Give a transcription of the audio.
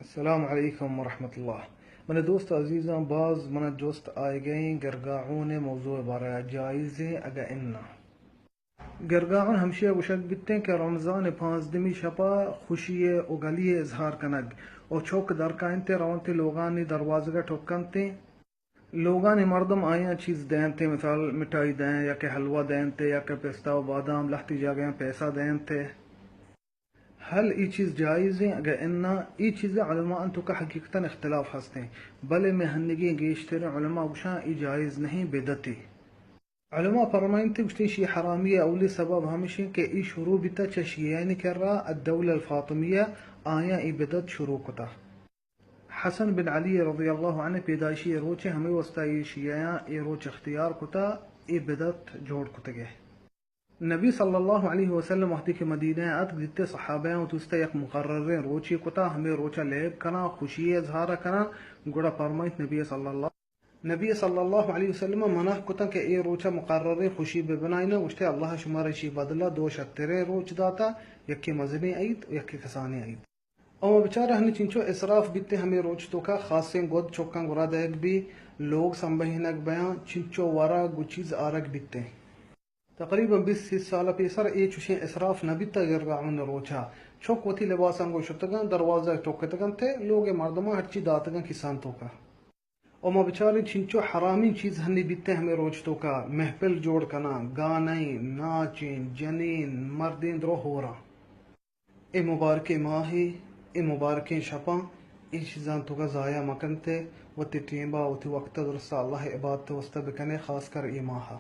السلام علیکم ورحمۃ اللہ۔ منی دوست عزیزاں، باز منا جست آئیگئیں گرگاعون موضوع بارہ جائزیں اگہ اناں۔ گرگاعون ہمشی ء گوشگ بیتیں کہ رمضان ء پانزدمی شپ ء خوشی ء و گلی ء اظہار کنگ و چک درکائنت ء رونت ء لوگانی دروازگ ء ٹک کنت ء لوگانی مردم آیاں چیز دینت ء مثال مٹھائی دیں یا کہ حلوہ دینت ء یا کہ پستہ و بادام، لہتی جاگہاں پیسہ دینت ء۔ ہل ای چیز جائزیں اگہ اناں؟ ای چیز ء علماء انت کہ حقیقتاً اختلاف ہستیں، بلے مئے ہنیگیں گیشتریں علماء گوشاں ای جائز نہیں، بدعتی۔ علماء فرمائنت گوشتی شی حرامی اولی سبب ہمشیں کہ ای شروع بیتا چہ شیعیانی کرا الدولہ الفاطمیہ، آیاں ای بدعت شروع کتا۔ حسن بن علی رضی اللہ عنہ پیدائشی روچے ہمے واسطہ ای شیعیاں ای روچ اختیار کتا، ای بدعت جوڑ کتگے۔ نبی صلی اللہ علیہ وسلم وقتی کہ مدینہ ء اتک، دیتے صحابیاں وتی واسطہ یک مقرریں روچے کتا، ہمے روچا لیب کناں، خوشی اظہار کناں، گڑا فرمائیت نبی صلی اللہ، نبی صلی اللہ علیہ وسلم منع کتاں کہ اے روچا مقرریں خوشی بہ بنائیناں، گوشتے اللہ شمارا اشی بدلا دو شتریں روچ داتا، یکے مزنیں عید و یکے کسانیں عید۔ اما بچار ہنی چنچو اسراف بیتے ہمے روچ توکا خاصیں گد چکاں گورا دئیگ بی، لوگ سنبہینگ بیاں، چنچو ورگ و چیز آرگ بیتے۔ تقریباً بیست سی سال پیسر اے چوشیں اسراف نہ بیتا گرگاعون روچا۔ چک وتی لباساں گوں شتگاں، دروازہ ٹکتگنت ء لوگ ء مردماں ہرچی داتگاں کیسان توکا۔ و ما بچاریں چنچو حرامیں چیز ہنی بیتیں ہمے روچ توکا، محفل جوڑ کناں، گانیں، ناچیں، جنین، مردین درو ہوراں۔ اے مبارکیں ماہے، اے مبارکیں شپاں، اے چیزاں توکا ضائع مکنتے، وتی ٹیمبا، وتی وقتا درستا اللہ عبادت واسطہ بکنے، خاص کر اے ماہا۔